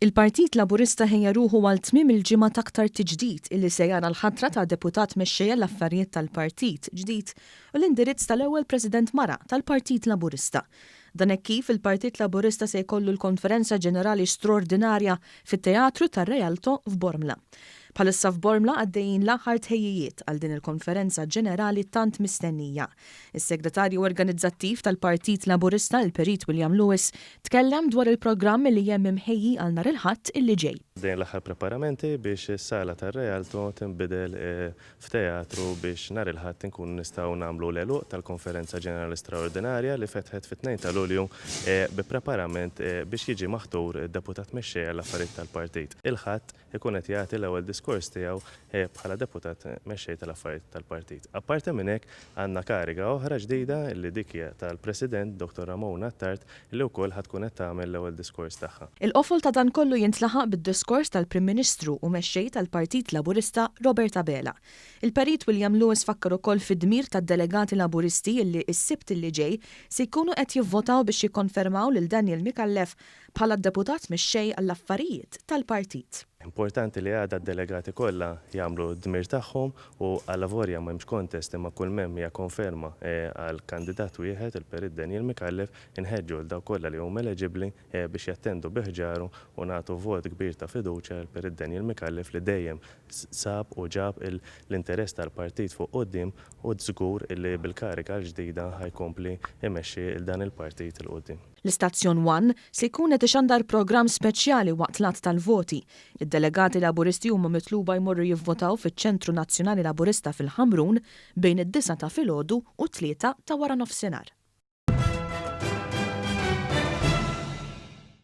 Il-Partit Laburista ħejja ruħu għal tmiem il-ġimgħa t'aktar tiġdid illi se jara l-ħatra ta' Deputat Mexxej għall-Affarijiet tal-Partit ġdid u l-indirizz tal-ewwel President mara tal-Partit Laburista. Dan hekk kif il-Partit Laburista se jkollu l-Konferenza Ġenerali Straordinarja fit-Teatru tar-Rialto f'Bormla. Bħalissa f'Bormla għaddejjin l-aħħar tħejjijiet għal din il-Konferenza Ġenerali tant mistennija. Is-Segretarju Organizzattiv tal-Partit Laburista, il-Perit William Lewis, tkellem dwar il-programm li hemm imħejji għal nhar il-Ħadd illi ġej. Għaddejjin l-aħħar preparamenti biex is-sala tar-Rialto tinbidel f'teatru biex nhar il-Ħadd inkunu nistgħu nagħmlu l-għeluq tal-Konferenza Ġenerali Straordinarja li fetħet fit-2 ta' Lulju bi preparament biex jiġi maħtur Deputat Mexxej għall-Affarijiet tal-Partit. Il-Ħadd ikun qed jagħti l-ewwel diskors tiegħu bħala Deputat Mexxej tal-Affarijiet tal-Partit. Apparti minn hekk għandna kariga oħra ġdida li dik hija tal-President Dottor Ramona Attard li wkoll ħa tkun qed tagħmel l-ewwel diskors tagħha. Il-qofol ta' dan kollu jintlaħaq bid-diskors tal-Prim Ministru u Mexxej tal-Partit Laburista Robert Abela. Il-Perit William Lewis fakkar ukoll fid-dmir tad-delegati Laburisti illi s-Sibt illi ġej se jkunu qed jivvotaw biex jikkonfermaw lil Daniel Micallef bħala d-Deputat Mexxej għall-Affarijiet tal-Partit. Importanti li għada d-delegati kollha jagħmlu d-dmir tagħhom u allavorja m'hemmx contest imma kull m'hemm hija konferma għal kandidat wieħed, il-Perit Daniel Micallef, inħeġġu lil dawk kollha li huma eleġibbli biex jattendu bi ħġaru u nagħtu vot kbir ta' fiduċja lill-Perit Daniel Micallef li dejjem sab u ġab l-interess tal-partit fuq quddiem u żgur li bil-kariga l-ġdida ħa jkompli jmexxi 'l dan il-partit 'il quddiem. L-istazzjon One se jkun qed ixandar programm speċjali waqt l-għadd tal-voti. Id-delegati Laburisti huma mitluba jmorru jivvotaw fiċ-Ċentru Nazzjonali Laburista fil-Ħamrun bejn id-disgħa ta' filgħodu u t-tlieta ta' waranofsinhar.